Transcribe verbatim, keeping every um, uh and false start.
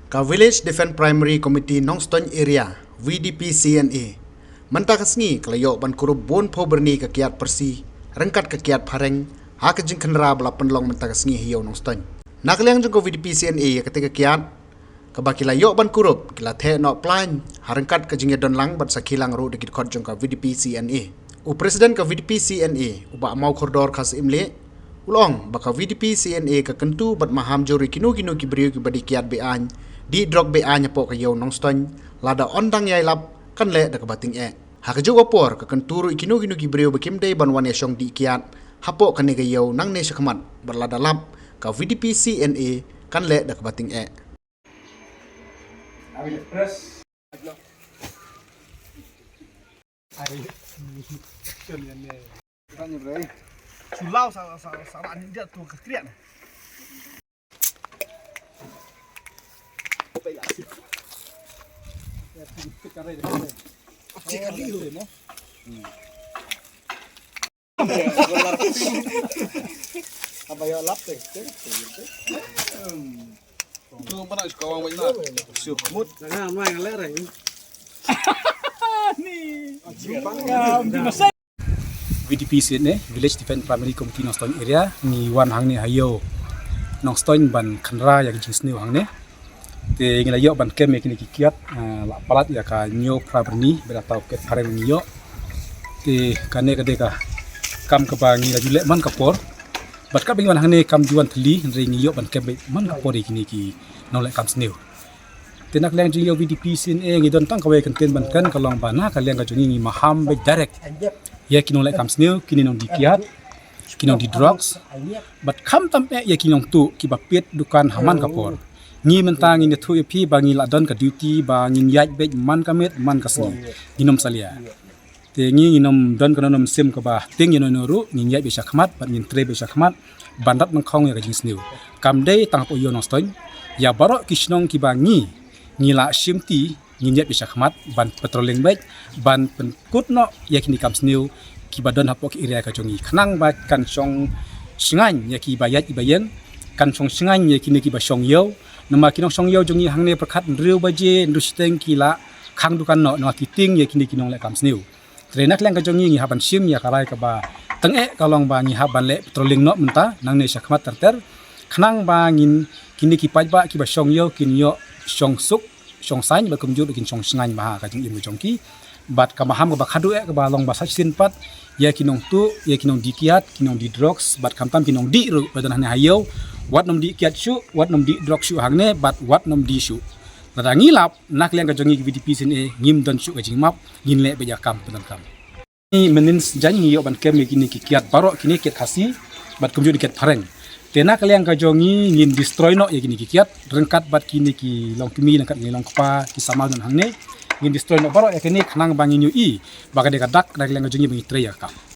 Ka Village Defence Primary Committee Nongstoiñ Area, V D P C N A, mynta ka sngi ka la ïoh ban kurup bun phew byrni ka kiad pyrsi ryngkat ka kiad phareng ha ka jingkhynra ba la pynlong mynta ka sngi ha Ïew Nongstoiñ. Na ka liang jong ka V D P C N A ïa kata ka kiad kaba ki la ïoh ban kurup, ki la theh noh plain ha ryngkat ka jingïadon lang bad sakhi lang ruh da ki dkhot jong ka V D P C N A. U President ka V D P C N A, u Bah Mawkhordor Khasimlieh, u la ong ba ka V D P C N A ka kyntu bad maham jur ïa kino kino ki briew kiba dei kiad be-aiñ, dih drok be-aiñ hapoh ka Ïew Nongstoiñ, lada ym dang ïai lap kan leh da kaba tyngeh. Ha kajuh ka por ka kyntu ruh ïa kino kino ki briew ba kim dei ban wan ïashong dih kiad hapoh kane ka ïew nangne shakhmat, bad lada lap ka V D P C N A kan leh da kaba tyngeh. V D P C N A, Village Defence Primary Committee Nongstoiñ Area, ngi wan hangne ha Ïew Nongstoiñ ban khynra ïa ka jingsniew hangne. Te ngi la ïoh ban kem ïa kine ki kiad, ah, la palat ïa ka hynñiew phra byrni, bad da tau kiad phareng ngi ïoh. Te kane ka dei ka kam kaba ngi la ju leh man ka por. Bad kaba ngi wan hangne kam ju wan thylli, hynrei ngi ïoh ban kem beit man ka por ïa kine ki nongleh kam sniew. Te na ka liang jong Ïew V D P C N A ngi don tang kawei ka kyntien ban kren, ka long ba na ka liang ka jong ngi ngi maham beit direct ïa ki nongleh kam sniew, kine nongdih kiad, ki nongdih drugs, bad khamtam eh ïa ki nongtuh kiba peit dukan ha man ka por. Ngi mynta ngin ïathuh ïa phi ba ngi la don ka duty ba ngin ïaid beit man ka miet man ka sngi, ngin ym salia. Te ngi ngin ym don kano kano mynsiem kaba tieng ïano ïano ruh, ngin ïaid beit shakhmat bad ngin trei beit shakhmat ban rat nyngkhong ïa ka jingsniew. Kam dei tang hapoh Ïew Nongstoiñ, ïa baroh ki shnong kiba ngi, ngi la shimti, ngin ïaid beit shakhmat ban patrolling beit, ban pynkut noh ïa kine ki kam sniew kiba don hapoh ka area ka jong ngi, khnang ba kan shong shngaiñ ïa kiba ïaid kiba ïeng, kan shong shngaiñ ïa kine kiba shong ïew. Namar ki nongshong ïew jong ngi hangne pyrkhat hynriew baje, hynriew shiteng ki la khang dukan noh, namar ki tieng ïa kine ki nongleh kam sniew. Te na ka liang ka jong ngi ngi hap ban shim ïa ka rai kaba tyngeh, ka long ba ngi hap ban leh patrolling noh mynta nangne shakhmat ter ter, khnang ba ngin, kine ki paidbah kiba shong ïew kin ïoh shong suk shong saiñ, bad kumjuh kin shong shngaiñ bha ha ka jingim ka jong ki. Bad ka maham kaba khadduh eh kaba long ba sa shisien pat ïa ki nongtuh, ïa ki nongdih kiad, ki nongdih drugs, bad khamtam ki nongdih ruh ba don hangne ha ïew, wat nym dih kiad shuh, wat nym dih drugs shuh hangne, bad wat nym dih shuh. Lada ngi lap, na ka liang ka jong ngi ka V D P C N A ngim don shuh ka jingmap, ngin leh beit ïa ka kam pyndonkam. Ngi mynnin sngi ngi ïoh ban kem ïa kine ki kiad baroh, kine kiad Khasi bad kumjuh ki kiad phareng. Te na ka liang ka jong ngi ngin destroy noh ïa kine ki kiad ryngkat bad kine ki longkmie, ryngkat kine ki longkpa, ki samla don hangne. Ngin destroy noh baroh ïa kine khnang ba ngin ïohi ba ka dei ka dak na ka liang ka jong ngi ba ngi trei ïa ka kam.